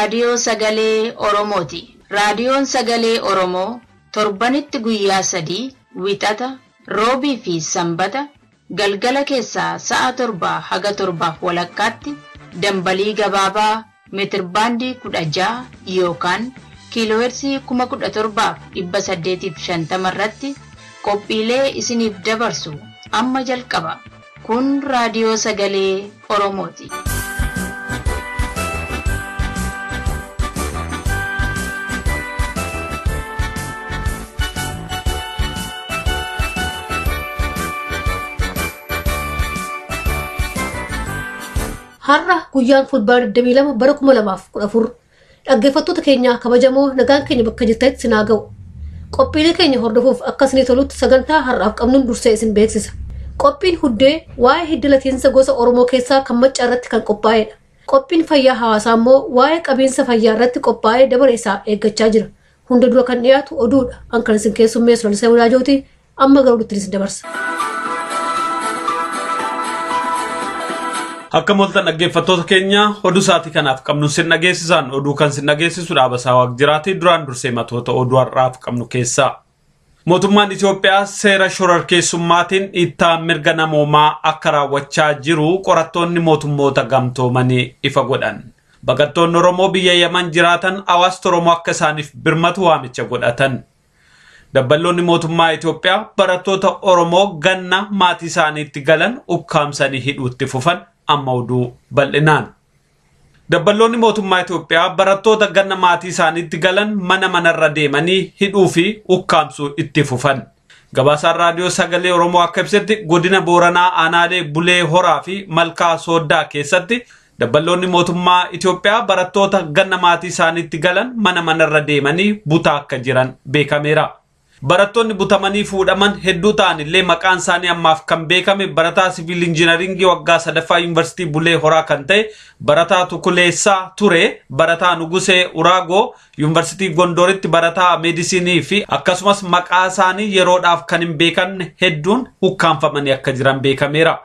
Raadiyoo Sagalee Oromooti. Raadiyoon Sagalee Oromoo torbanitti guyyaa 3 Wixata, Roobii fi Sanbata galgala keessaa sa'a 7 haga 7:30tti dambalii gabaabaa meetirbaandii 16 yookaan kiiloohertzii 17,850 irratti qophiilee isiniif dabarsu amma jalqaba. Kun Raadiyoo Sagalee Oromooti. Har'a guyyaan Fulbaana 22 bara 2014 dhaggeeffattoota keenya kabajamoo nagaan keenya bakka jirtanitti sinaa ga'u. Qophiilee keenya hordofuuf akka isinii tolutti sagantaa har'aaf qabnuun dursee isin beeksisa. Qophiin huddee waa'ee hidda latiinsa gosa Oromoo keessaa kan Maccaa irratti kan qophaa'edha. Qophiin fayyaa hawaasaa immoo waa'ee qabiinsa fayyaa irratti qophaa'ee dabare isaa eeggachaa jira. Hunda dura kan dhiyaatu oduudha. An kan isin keessummeessu Lalisee Wadaajooti. Amma gara oduutti isin dabarsa. Akka mooltan dhaggeeffattoota keenya oduu sa'aatii kanaaf qabnu sin dhageessisan oduu kan sin dhageessisu Dhaabasaa Waaqjiraati. Duraan dursee matoota oduu har'aaf qabnu keessaa. Mootummaan Itoophiyaa seera shororkeessummaatiin dhiittaa mirga namoomaa akka raawwachaa jiru qorattoonni mootummoota gamtoomanii ifa godhan. Baqattoonni Oromoo biyya Yaman jiraatan hawaasni Oromoo akka isaaniif birmatu waamicha godhatan. Dabballoonni mootummaa Itoophiyaa barattoota Oromoo ganna maatii isaaniitti galan ukkaamsanii hidhuutti fufan. Amma oduu bal'inaan. Dabballoonni mootummaa Itoophiyaa barattoota ganna maatii isaaniitti galan mana manarra deemanii hidhuu fi ukkaamsuu itti fufan. Gabaasaan Raadiyoo Sagalee Oromoo akka ibsetti godina Booranaa aanaalee Bulee Horaa fi Malkaa Sooddaa keessatti dabballoonni mootummaa Itoophiyaa barattoota ganna maatii isaaniitti galan mana manarra deemanii butaa akka jiran beekameera. Barattoonni butamanii fuudhaman hedduu ta'an illee maqaan isaanii ammaaf kan beekame barataa siviil injiinaringii waggaa 3ffaa yuunivarsiitii Bulee Horaa kan ta'e barataa Tukuleessaa Ture, barataa Nugusee Uraagoo yuunivarsiitii Gondoritti barataa meedisinii fi akkasumas maqaa isaanii yeroodhaaf kan hin beekamne hedduun ukkaanfamanii akka jiran beekameera.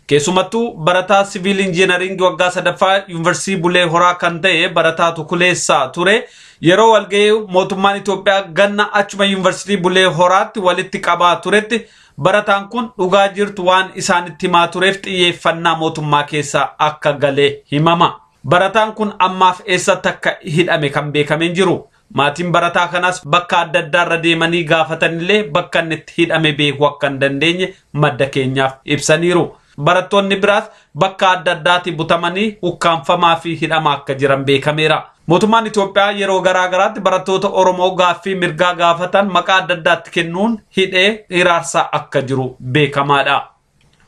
Keessumattuu barataa siviil injiinaringii waggaa 3ffaa yuunivarsiitii Bulee Horaa kan ta'e barataa Tukuleessaa Ture yeroo walga'ii mootummaan Itoophiyaa ganna achuma yuunivarsiitii Bulee Horaatti walitti qabaa turetti barataan kun dhugaa jirtu waan isaanitti himaa tureef xiyyeeffannaa mootummaa keessaa akka galee himama. Barataan kun ammaaf eessatti akka hidhame kan beekamee jiru. Maatiin barataa kanaas bakka adda addaarra deemanii gaafatanillee bakka inni itti hidhame beekuu akka hin dandeenye madda keenyaaf ibsaniiru. Barattoonni biraas bakka adda addaatti butamanii ukkaanfamaa fi hidhamaa akka jiran beekameera. Mootummaan Itoophiyaa yeroo garaa garaatti barattoota Oromoo gaaffii mirgaa gaafatan maqaa adda addaatti kennuun hidhee hiraarsaa akka jiru beekamaadha.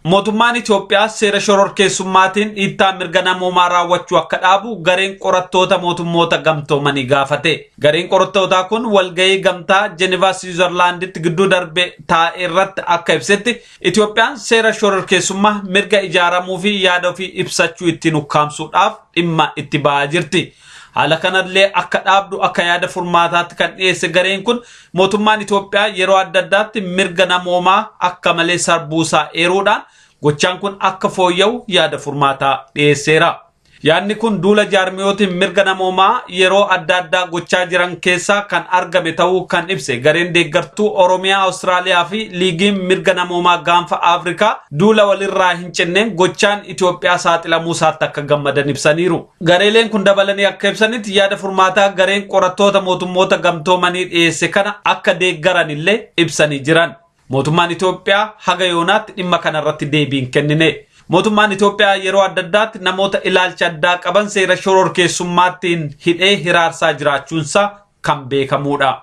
Mootummaan Itoophiyaa seera shororkeessummaatiin dhiittaa mirga namoomaa raawwachuu akka dhaabu gareen qorattoota mootummoota gamtoomanii gaafate. Gareen qorattootaa kun walgahii gamtaa Jenevaa Siwiizerlaanditti gidduu darbe taa'e irratti akka ibsetti Itoophiyaan seera shororkeessummaa mirga ijaaramuu fi yaada ofii ibsachuu ittiin ukkaamsuudhaaf dhimma itti ba'aa jirti. Haala kanallee akka dhaabdu akka yaada furmaataatti kan dhiyeesse gareen kun mootummaan Itoophiyaa yeroo adda addaatti mirga namoomaa akka malee sarbuusaa eeruudhaan gochaan kun akka fooyya'u yaada furmaataa dhiyeesseera. Yaadni kun duula jaarmiyootiin mirga namoomaa yeroo adda addaa gochaa jiran keessaa kan argame ta'uu kan ibse gareen deeggartuu Oromiyaa, Awustiraaliyaa fi Liigiin mirga namoomaa gaanfa Afrikaa duula walirraa hin cinneen gochaan Itoophiyaa saaxilamuu isaatti akka gammadan ibsaniiru. Gareeleen kun dabalanii akka ibsanitti yaada furmaataa gareen qorattoota mootummoota gamtoomanii dhiyeesse kana akka deeggaran illee ibsanii jiran. Mootummaan Itoophiyaa haga yoonaatti dhimma kanarratti deebii hin kennine. Mootummaan Itoophiyaa yeroo adda addaatti namoota ilaalcha addaa qaban seera shororkeessummaattiin hidhee hiraarsaa jiraachuunsaa kan beekamudha.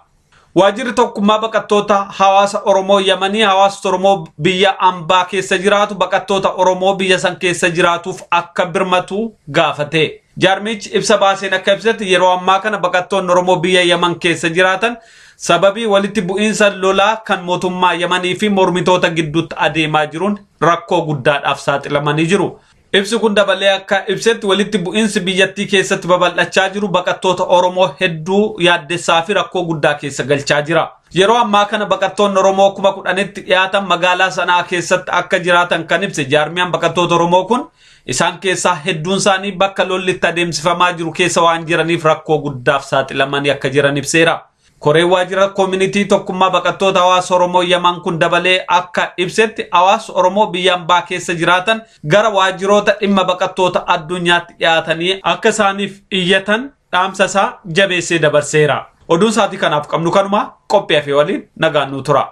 Waajjirri tokkummaa baqattoota hawaasa Oromoo Yamanii hawaasa Oromoo biyya ambaa keessa jiraatu baqattoota Oromoo biyya san keessa jiraatuuf akka birmatu gaafate. Jaarmichi ibsa baaseen akka ibsetti yeroo ammaa kana baqattoonni Oromoo biyya Yaman keessa jiraatan sababii walitti bu'iinsa lolaa kan mootummaa Yamanii fi mormitoota gidduutti adeemaa jiruun rakkoo guddaadhaaf saaxilamanii jiru. Ibsi kun dabalee akka ibsetti walitti bu'iinsi biyyattii keessatti babal'achaa jiru baqattoota Oromoo hedduu yaaddessaa fi rakkoo guddaa keessa galchaa jira. Yeroo ammaa kana baqattoonni Oromoo 10,000tti dhiyaatan magaalaa Sanaa keessatti akka jiraatan kan ibse jaarmiyaan baqattoota Oromoo kun isaan keessaa hedduun isaanii bakka lolli itti adeemsifamaa jiru keessa waan jiraniif rakkoo guddaaf saaxilamanii akka jiran ibseera. Koreen waajjira koomunitii tokkummaa baqattoota hawaasa Oromoo Yaman kun dabalee akka ibsetti hawaasa Oromoo biyya ambaa keessa jiraatan gara waajjiroota dhimma baqattoota addunyaatti dhiyaatanii akka isaaniif iyyatan dhaamsa isaa jabeessee dabarseera. Oduun sa'aatii kanaaf qabnu kanuma qophii hafee waliin nagaan nu tura.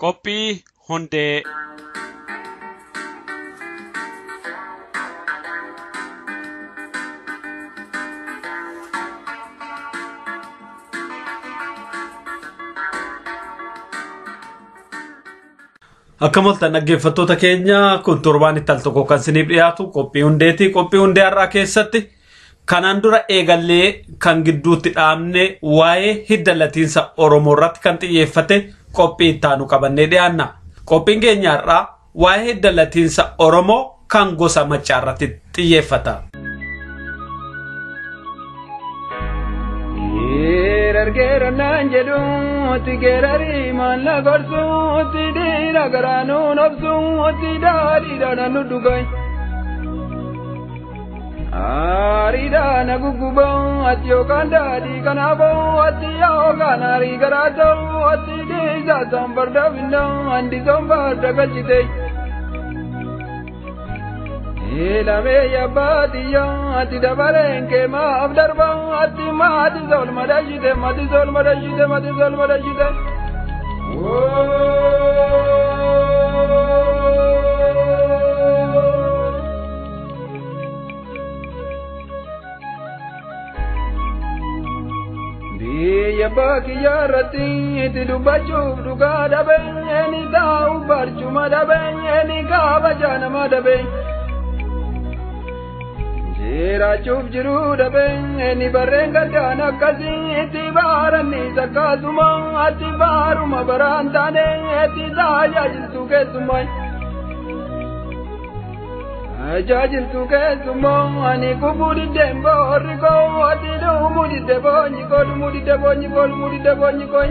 Qophii hundee. Akka moltan dhaggeeffattoota keenya kun torbaan itti al tokko kan isiniif dhiyaatu qophii hundeeti. Qophii hundee har'aa keessatti kanaan dura eegallee kan gidduutti dhaabne waa'ee hidda latiinsa Oromoo irratti kan xiyyeeffate qophii itti aanu qabannee dhiyaanna. Qophiin keenya har'aa waa'ee hidda latiinsa Oromoo kan gosa Maccaa irratti xiyyeeffata. Geerargeerannaan jedhuuti geerarii maalla gorsuuti dhiira garaanuu nobsuuti daadhiidhaan nu dhugai. Aariidhaan gugubaa ati yookaan daadhii kanaafoo ati yookaan aarii garaa ta'u ati dhiisaa san farda finnaa handisoon farda galchite. Eelamee yabbaatiyyaa ati dabaleen kee maaf darba ati maati sol madashite mati sol madashite mati sol madashite. Biyya baakiyyaa irratti itti dubbachuuf dhugaa dhabee ni taa'u barcuma dhabee ni kabaja nama dhabee. Jiraachuuf jiruu dhabee ni barreen gaddaan akkasii itti baarannis akkasuma ati baaruma baraan taane itti tajaajiltu keessumaa. Tajaajiltu keessumaa ani kubuu diddeen boorri koo ati dhumuu didde boonyi koo dhumuu didde boonyi koo dhumuu didde boonyi koo.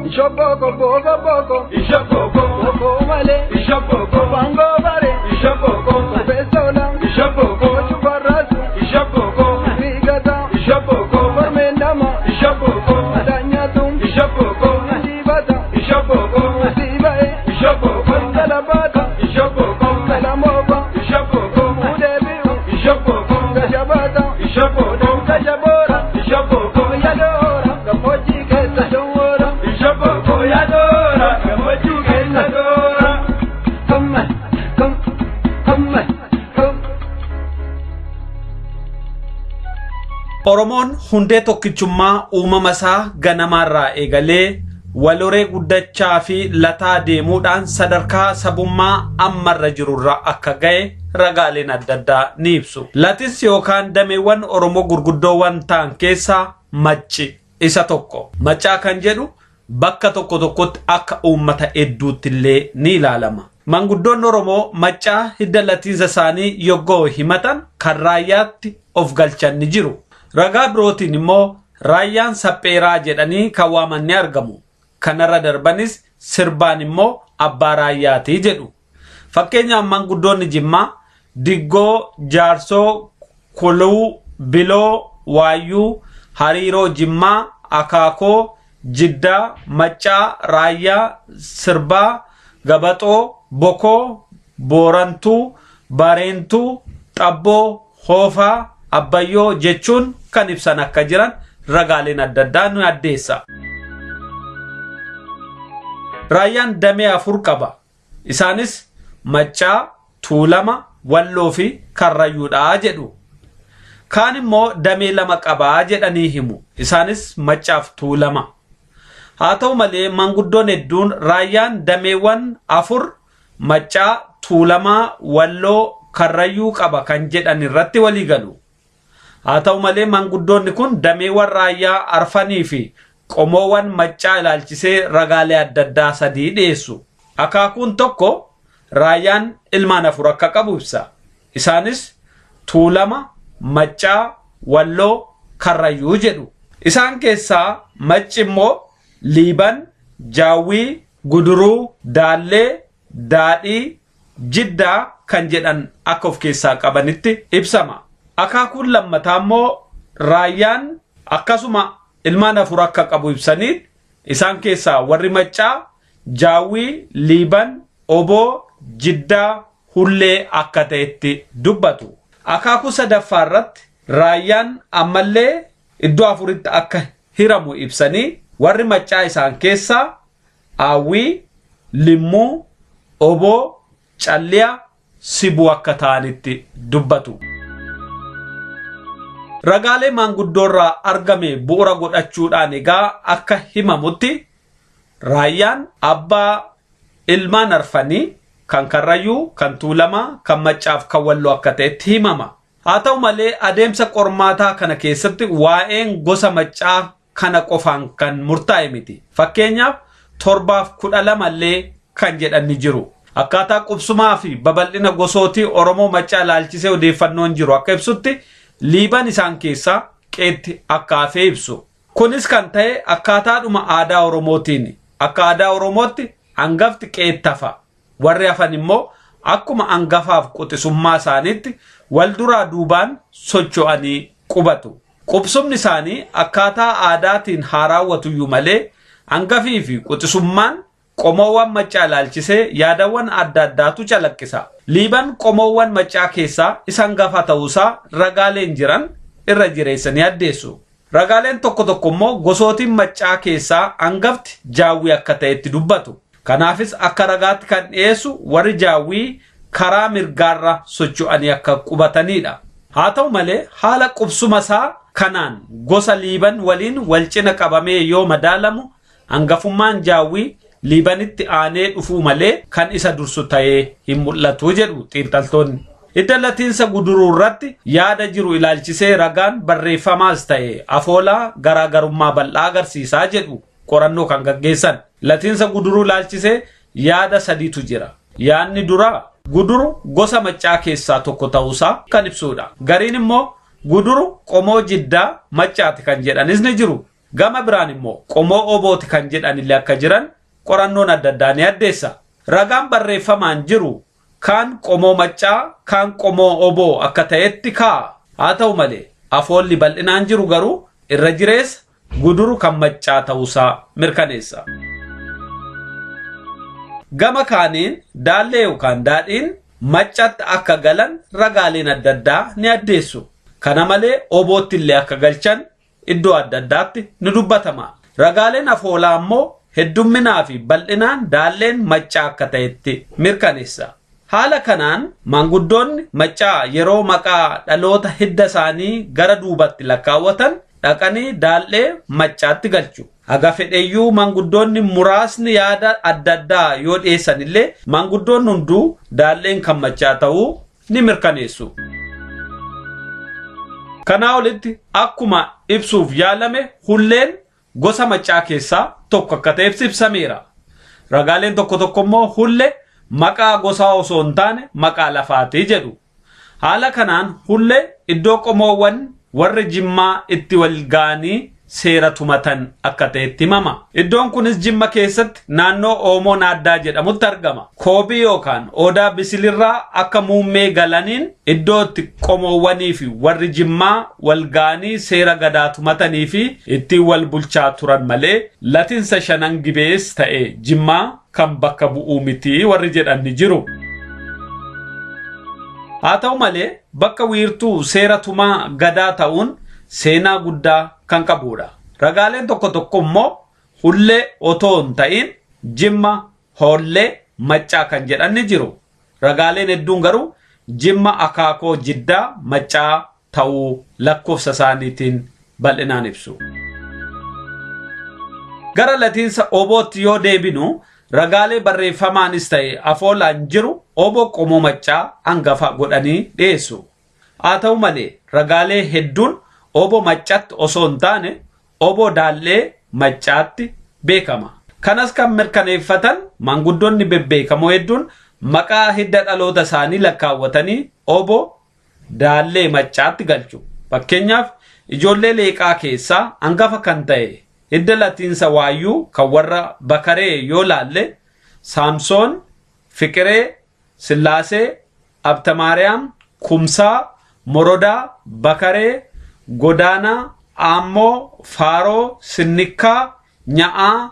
Ishopoko boko boko ishopoko boko male ishopoko bango bare ishopoko besola ishopoko chubarasu ishopoko bigata ishopoko fermendama ishopoko danyatum ishopoko ndibata ishopoko sibae ishopoko kalabata ishopoko kalamoba ishopoko mudebiu ishopoko kajabata ishopoko kajabora ishopoko yadora kamoji kesa dora ishopoko yadora kamoji kesa dora come come come come. Oromoon hundee tokkichummaa uumama isaa ganamaarraa eegalee waloree guddachaa fi lataa deemuudhaan sadarkaa sabummaa ammarra jirurra akka ga'e ragaaleen adda addaa ni ibsu. Latis yookaan dameewwan Oromoo gurguddoowwan ta'an keessaa macci isa tokko. Maccaa kan jedhu bakka tokko tokkotti akka uummata hedduutti illee ni ilaalama. Manguddoonni Oromoo maccaa hidda latiinsa isaanii yoggoo himatan kan raayyaatti of galchan ni jiru. Ragaa birootiin immoo raayyaan sapheeraa jedhanii kan waaman ni argamu. Kanarra darbanis sirbaan immoo abbaa raayyaatii jedhu. Fakkeenyaaf manguddoonni Jimmaa Diggoo, Jaarsoo, Kuluu, Biloo, Waayyuu, Hariiroo Jimmaa, Akaakoo, Jiddaa, Maccaa, Raayyaa, Sirbaa, Gabaxoo, Bokoo, Boorantuu, Bareentuu, Xabboo, Hoofaa, Abbayyoo jechuun kan ibsan akka jiran ragaaleen adda addaa nu addeessa. Raayyaan damee afur qaba. Isaanis Maccaa, Tuulama, Walloo fi Karrayyuudha jedhu. Kaan immoo damee lama qabaa jedhanii himu. Isaanis Maccaaf Tuulama. Haa ta'u malee manguddoon hedduun raayyaan dameewwan afur Maccaa, Tuulamaa, Walloo, Karrayyuu qaba kan jedhan irratti walii galu. Haa ta'u malee manguddoonni kun dameewwan raayyaa arfanii fi qomoowwan maccaa ilaalchisee ragaalee adda addaa sadii dhiyeessu. Akaakuun tokko raayyaan ilmaan afur akka qabu ibsa. Isaanis Tuulama, Maccaa, Walloo, Karrayyuu jedhu. Isaan keessaa Macci immoo Liiban, Jaawwii, Guduruu, Daallee, Daadhii, Jiddaa kan jedhan akka of keessaa qabanitti ibsama. Akaakuun lammataa immoo raayyaan akkasuma ilmaan afur akka qabu ibsanii isaan keessaa warri Maccaa, Jaawwii, Liiban, Oboo, Jiddaa, Hullee akka ta'etti dubbatu. Akaakuu sadaffaa irratti raayyaan ammallee iddoo afuritti akka hiramu ibsanii warri Maccaa isaan keessaa Aawwii, Limmuu, Oboo, Calliyaa, Sibuu akka ta'anitti dubbatu. Ragaalee maanguddoorraa argame bu'uura godhachuudhaan egaa akka himamutti raayyaan abbaa ilmaan arfanii kan Karrayyuu, kan Tuulamaa, kan Maccaaf kan Walloo akka ta'etti himama. Haa ta'u malee adeemsa qormaataa kana keessatti waa'een gosa Maccaa kana qofaan kan murtaa'e miti. Fakkeenyaaf 7 fi 12 illee kan jedhan ni jiru. Akkaataa qubsumaa fi babal'ina gosootii Oromoo Maccaa ilaalchisee odeeffannoon jiru akka ibsutti Liiban isaan keessaa qeetti akka hafee ibsu. Kunis kan ta'e akkaataadhuma aadaa Oromootiin. Akka aadaa Oromootti Hangafti qeettafa. Warri hafan immoo akkuma hangafaaf quxisummaa isaaniitti wal duraa duubaan socho'anii qubatu. Qubsumni isaanii akkaataa aadaatiin haa raawwatuyyuu malee hangafii fi quxisummaan qomoowwan maccaa ilaalchisee yaadawwan adda addaatu calaqqisa. Liiban qomoowwan maccaa keessaa isa hangafa ta'uusaa ragaaleen jiran irra jireessanii addeessu. Ragaaleen tokko tokko immoo gosootiin maccaa keessaa hangafti jaawwii akka ta'etti dubbatu. Kanaafis akka ragaatti kan dhiyeessu warri jaawwii karaa mirgaarra socho'anii akka qubatanidha. Haa ta'u malee haala qubsuma isaa kanaan gosa liiban waliin wal cina qabamee yoo madaalamu hangafummaan jaawwii liibanitti aanee dhufuu malee kan isa dursu ta'ee hin mul'atu jedhu xiinxaltoonni. Hidda latiinsa guduruu irratti yaada jiru ilaalchisee ragaan barreeffamaas ta'e afoolaa garaagarummaa bal'aa agarsiisaa jedhu qorannoo kan gaggeessan. Latiinsa guduruu ilaalchisee yaada sadiitu jira. Yaadni duraa guduru gosa maccaa keessaa tokko ta'uusaa kan ibsudha. Gariin immoo guduru qomoo jiddaa maccaati kan jedhanis ni jiru. Gama biraan immoo qomoo obooti kan jedhanillee akka jiran qorannoon adda addaa ni addeessa. Ragaan barreeffamaan jiru kaan qomoo maccaa kaan qomoo oboo akka ta'etti kaa'a. Haa ta'u malee afoolli bal'inaan jiru garuu irra jireessa guduru kan maccaa ta'uusaa mirkaneessa. Gama kaaniin daallee yookaan daadhiin maccatti akka galan ragaaleen adda addaa ni addeessu. Kana malee obootti illee akka galchan iddoo adda addaatti ni dubbatama. Ragaaleen afoolaa immoo heddumminaa fi bal'inaan daalleen maccaa akka ta'etti mirkaneessa. Haala kanaan maanguddoonni maccaa yeroo maqaa dhaloota hidda isaanii gara duubatti lakkaawwatan dhaqanii daallee maccaatti galchu. Haga fedheyyuu maanguddoonni muraasni yaada adda addaa yoo dhiyeessan illee maanguddoonni hunduu daalleen kan maccaa ta'uu ni mirkaneessu. Kanaa olitti akkuma ibsuuf yaalame hulleen gosa maccaa keessaa tokko akka ta'e ibsameera. Ragaaleen tokko tokko immoo hullee maqaa gosaa osoo hin taane maqaa lafaatii jedhu. Haala kanaan hullee iddoo qomoowwan warri Jimmaa itti wal ga'anii seera tumatan akka ta'etti himama. Iddoon kunis Jimma keessatti naannoo Oomoo Naaddaa jedhamutti argama. Koobii yookaan odaa bisilirraa akka muummee galaniin iddoo itti qomoowwanii fi warri Jimmaa wal ga'anii seera gadaa tumatanii fi ittiin wal bulchaa turan malee latinsa shanan gibees ta'e Jimmaa kan bakka bu'uu miti warri jedhan ni jiru. Haa ta'u malee bakka wiirtuu seera tumaa gadaa ta'uun seenaa guddaa kan qabudha. Ragaaleen tokko tokko immoo hullee otoo hin ta'in Jimma hoollee maccaa kan jedhan ni jiru. Ragaaleen hedduun garuu Jimma akaakoo jiddaa maccaa ta'uu lakkoofsa isaaniitiin bal'inaan ibsu. Gara latiinsa obootti yoo deebinu ragaalee barreeffamaanis ta'e afoolaan jiru oboo qomoo maccaa hangafa godhanii dhiyeessu. Haa ta'u malee ragaalee hedduun oboo maccatti osoo hin taane oboo daallee maccaatti beekama. Kanas kan mirkaneeffatan maanguddoonni bebbeekamoo hedduun maqaa hidda dhaloota isaanii lakkaawwatanii oboo daallee maccaatti galchu. Fakkeenyaaf ijoollee leeqaa keessaa hangafa kan ta'e hidda latiinsa waayyuu kan warra Bakaree yoo laalle Saamsoon, Fiqiree, Sillaasee, Abtamaariyaam, Kumsaa, Morodaa, Bakaree, Godaanaa, Aammoo, Faaroo, Sinnikkaa, Nya'aa,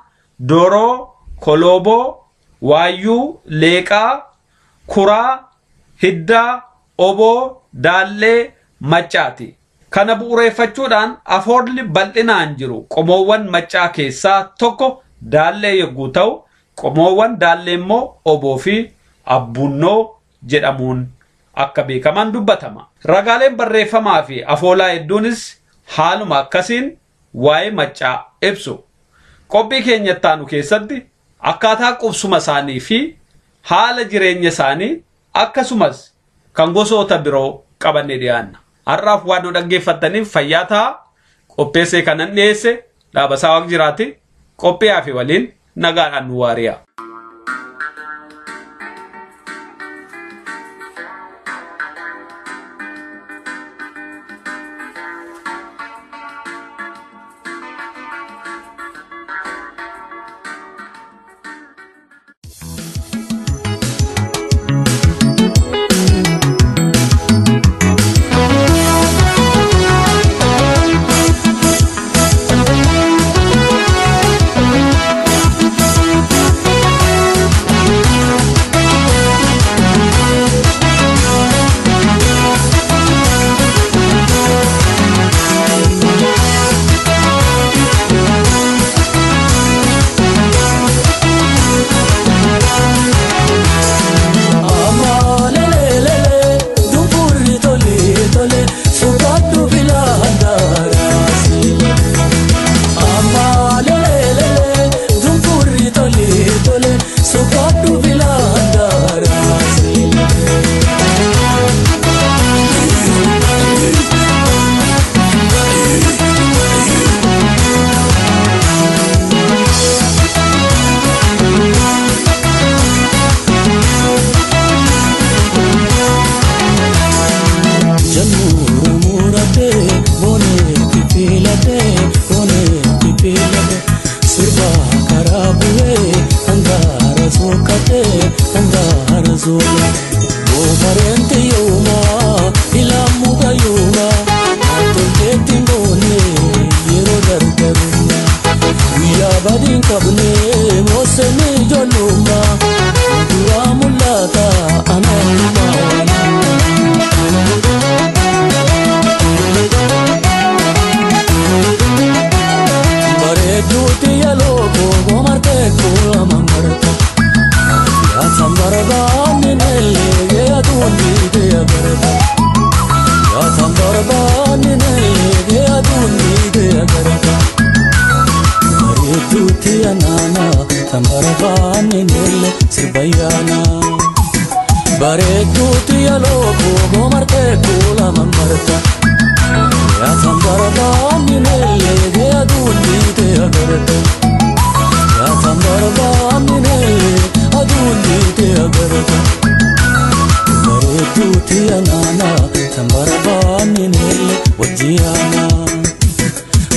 Dooroo, Kolooboo, Waayyuu, Leeqaa, Kuraa, Hiddaa, Oboo, Daallee, Maccaati. Kana bu'uureeffachuudhaan afoolli bal'inaan jiru qomoowwan maccaa keessaa tokko daallee yogguu ta'u qomoowwan daallee immoo oboo fi abbunnoo jedhamuun akka beekaman dubbatama. Ragaaleen barreeffamaa fi afoolaa hedduunis haaluma akkasiin waa'ee maccaa ibsu. Qophii keenya ittaanu keessatti akkaataa qubsuma isaanii fi haala jireenya isaanii akkasumas kan gosoota biroo qabannee dhiyaanna. Har'aaf waan nu dhaggeeffattaniif fayyaa ta'aa. Qopheessee kanan dhiyeesse Dhaabasaa Waaqjiraati. Qophiyaa fi waliin nagaadhaan nu waari'a.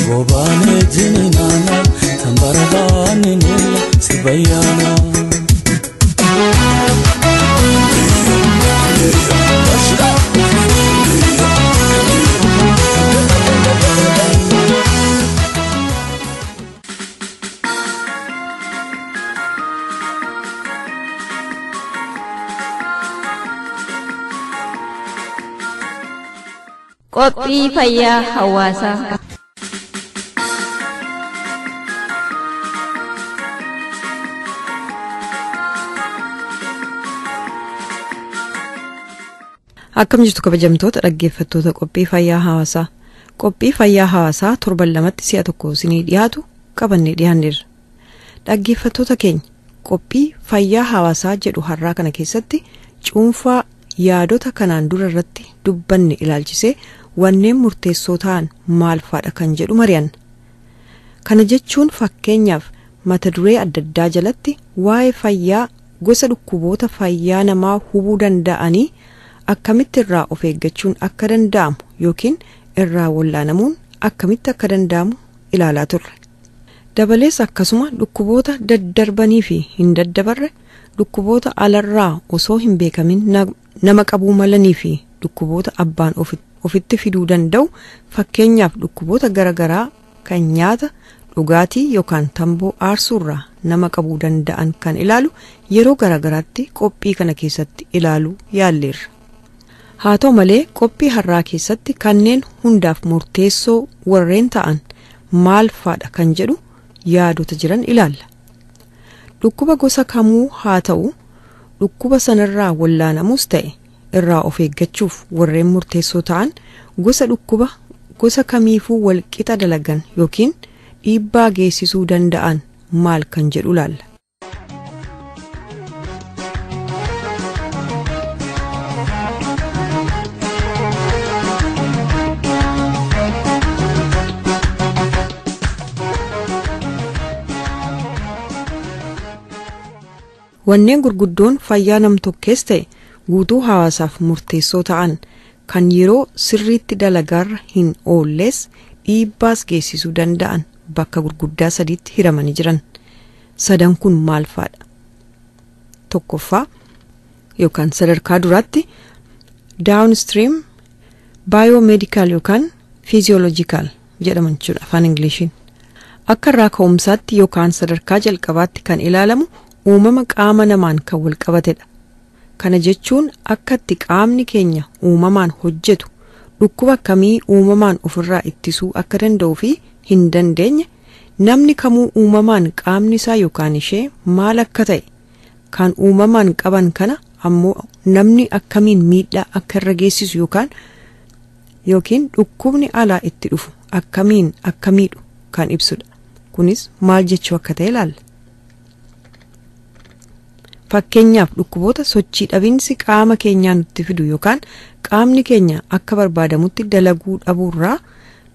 Gobaane jininana tambarbaani nila sibayana. Qophii fayyaa hawaasaa. Akkam jirtu kabajamtoota dhaggeeffattoota qophii fayyaa hawaasaa. Qophii fayyaa hawaasaa torban lamatti si'a tokko isinii dhiyaatu qabannee dhiyaanneerra. Dhaggeeffattoota keenya qophii fayyaa hawaasaa jedhu har'aa kana keessatti cuunfaa yaadota kanaan dura irratti dubbanne ilaalchisee wanneen murteessoo ta'an maal faadha kan jedhu mari'anna. Kana jechuun fakkeenyaaf mata duree adda addaa jalatti waa'ee fayyaa gosa dhukkuboota fayyaa namaa hubuu danda'anii akkamitti irraa of eeggachuun akka danda'amu yookiin irraa wallaanamuun akkamitti akka danda'amu ilaalaa turre. Dabalees akkasuma dhukkuboota daddarbanii fi hin daddabarre, dhukkuboota alarraa osoo hin beekamin nama qabuu malanii fi dhukkuboota abbaan ofitti fiduu danda'u, fakkeenyaaf dhukkuboota garaagaraa kan nyaata, dhugaatii yookaan tamboo aarsuurraa nama qabuu danda'an kan ilaalu yeroo garaagaraatti qophii kana keessatti ilaaluu yaalleerra. Haa ta'u malee qophii har'aa keessatti kanneen hundaaf murteessoo warreen ta'an maal faadha kan jedhu yaadota jiran ilaalla. Dhukkuba gosa kamuu haa ta'u dhukkuba sanarraa wallaanamus ta'e irraa of eeggachuuf warreen murteessoo ta'an gosa dhukkuba gosa kamiifuu walqixa dalagan yookiin dhiibbaa geessisuu danda'an maal kan jedhu ilaalla. Wanneen gurguddoon fayyaa nam-tokkees ta'e guutuu hawaasaaf murteessoo ta'an kan yeroo sirriitti dalagaarra hin oolles dhiibbaas geessisuu danda'an bakka gurguddaa sadiitti hiramanii jiran. Sadan kun maal faadha? Tokkoffaa yookaan sadarkaa duraatti downstream biomedical yookaan physiological jedhaman jechuudha afaan Ingiliishiin. Akka irraa ka'umsaatti yookaan sadarkaa jalqabaatti kan ilaalamu uumama qaama namaan kan wal qabatedha. Kana jechuun akka itti qaamni keenya uumamaan hojjetu, dhukkuba akkamii uumamaan ofirraa ittisuu akka danda'uu fi hin dandeenye, namni kamuu uumamaan qaamni isaa yookaan ishee maal akka ta'e, kan uumamaan qaban kana ammoo namni akkamiin miidhaa akka irra geessisu yookiin dhukkubni alaa itti dhufu akkamiin akka miidhu kan ibsudha. Kunis maal jechuu akka ta'e ilaalla. Fakkeenyaaf dhukkuboota sochii dhabiinsi qaama keenyaa nutti fidu yookaan qaamni keenya akka barbaadamutti dalaguu dhabuurraa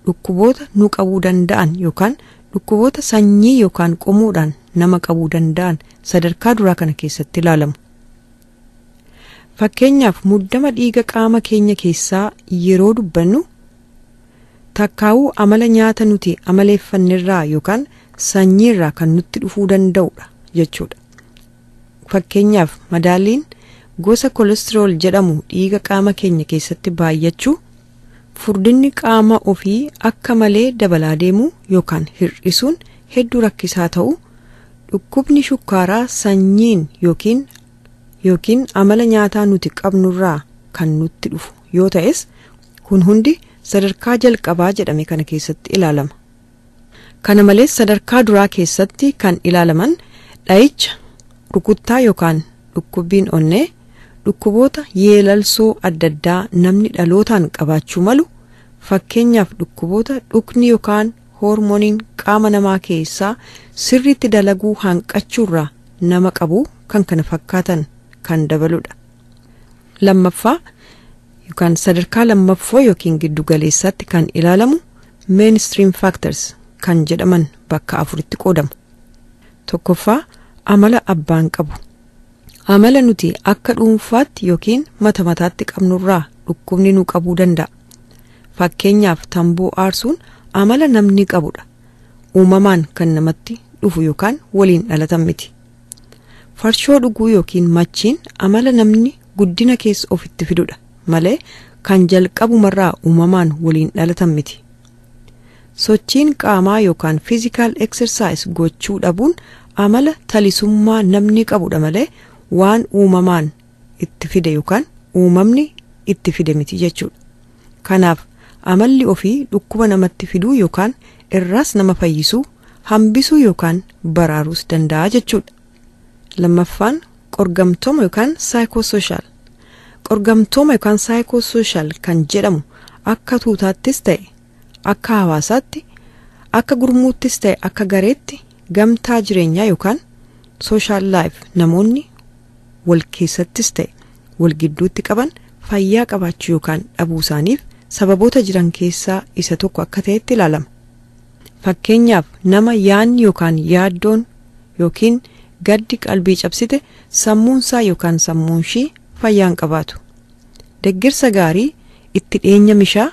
dhukkuboota nu qabuu danda'an yookaan dhukkuboota sanyii yookaan qomoodhaan nama qabuu danda'an sadarkaa duraa kana keessatti ilaalamu. Fakkeenyaaf muddama dhiiga qaama keenya keessaa yeroo dubbannu takkaawuu amala nyaata nuti amaleeffannirraa yookaan sanyiirraa kan nutti dhufuu danda'udha jechuudha. Fakkeenyaaf madaaliin gosa kolesterool jedhamu dhiiga qaama keenya keessatti baay'achuu, furdinni qaama ofii akka malee dabalaa deemuu yookaan hir'isuun hedduu rakkisaa ta'u, dhukkubni shukkaaraa sanyiin yookiin amala nyaataa nuti qabnurraa kan nutti dhufu yoo ta'es kun hundi sadarkaa jalqabaa jedhame kana keessatti ilaalama. Kana malees sadarkaa duraa keessatti kan ilaalaman dha'icha, rukuttaa yookaan dhukkubbiin onnee, dhukkuboota yeelalsoo adda addaa namni dhalootaan qabaachuu malu, fakkeenyaaf dhukkuboota dhukni yookaan hoormooniin qaama namaa keessaa sirriitti dalaguu hanqachuurraa nama qabu kan kana fakkaatan kan dabaludha. Lammaffaa yookaan sadarkaa lammaffoo yookiin giddugaleessaatti kan ilaalamu mainstream factors kan jedhaman bakka afuritti qoodamu. Tokkoffaa amala abbaan qabu. Amala nuti akka dhuunfaatti yookiin mata mataatti qabnurraa dhukkubni nu qabuu danda'a. Fakkeenyaaf tamboo aarsuun amala namni qabudha. Uumamaan kan namatti dhufu yookaan waliin dhalatan miti. Farshoo dhuguu yookiin machiin amala namni guddina keessa ofitti fidudha malee kan jalqabumarraa uumamaan waliin dhalatan miti. Sochiin qaamaa yookaan physical exercise gochuu dhabuun amala talisummaa namni qabudha malee waan uumamaan itti fide yookaan uumamni itti fide miti jechuudha. Kanaaf amalli ofii dhukkuba namatti fiduu yookaan irraas nama fayyisuu, hambisuu yookaan baraaruus danda'a jechuudha. Lammaffaan qorgamtooma yookaan psychosocial. Qorgamtooma yookaan psychosocial kan jedhamu akka tuutaattis ta'e akka hawaasaatti, akka gurmuuttis ta'e akka gareetti gamtaa jireenyaa yookaan social life namoonni wal keessattis ta'e wal gidduutti qaban fayyaa qabaachuu yookaan dhabuu isaaniif sababoota jiran keessaa isa tokko akka ta'etti ilaalama. Fakkeenyaaf nama yaanni yookaan yaaddoon yookiin gaddi qalbii cabsite sammuunsaa yookaan sammuunshii fayyaan qabaatu. Deeggarsa gaarii itti dhiyeenya mishaa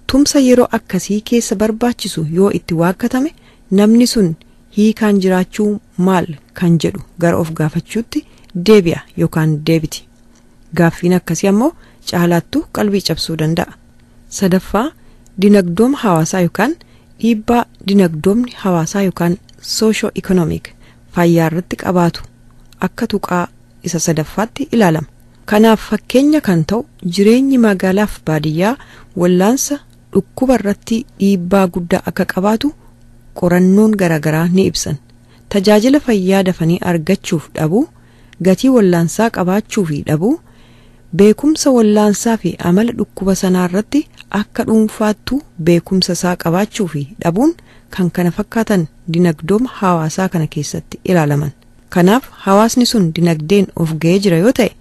tumsa yeroo akkasii keessa barbaachisu yoo itti waakkatame namni sun hiikaan jiraachuu maal kan jedhu gara of gaafachuutti deebi'a yookaan deebiti. Gaaffiin akkasii ammoo caalaattuu qalbii cabsuu danda'a. Sadaffaa dinagdooma hawaasaa yookaan dhiibbaa dinagdoomni hawaasaa yookaan soosho ikonomiik fayyaa irratti qabaatu akka tuqaa isa sadaffaatti ilaalama. Kanaaf fakkeenya kan ta'u jireenyi magaalaaf baadiyyaa wallaansa dhukkuba irratti dhiibbaa guddaa akka qabaatu qorannoon garaagaraa ni ibsan. Tajaajila fayyaa dafanii argachuuf dhabuu, gatii wallaansaa qabaachuu fi dhabuu, beekumsa wallaansaa fi amala dhukkuba sanaa irratti akka dhuunfaattu beekumsa isaa qabaachuu fi dhabuun kan kana fakkaatan dinagdooma hawaasaa kana keessatti ilaalaman. Kanaaf hawaasni sun dinagdeen of ga'ee jira yoo ta'e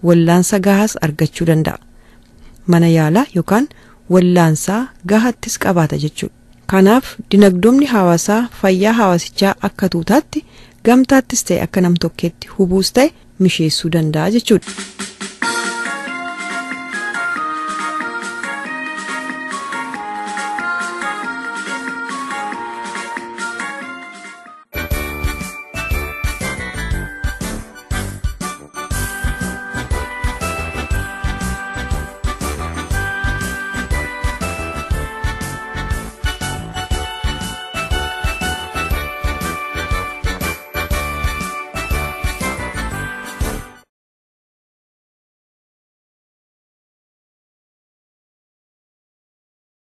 wallaansa gahaas argachuu danda'a. Mana yaalaa yookaan wallaansaa gahattis qabaata jechuudha. Kanaaf dinagdoomni hawaasaa fayyaa hawaasichaa akka tuutaatti gamtaattis ta'e akka namtokkeetti hubuus ta'e misheessuu danda'a jechuudha.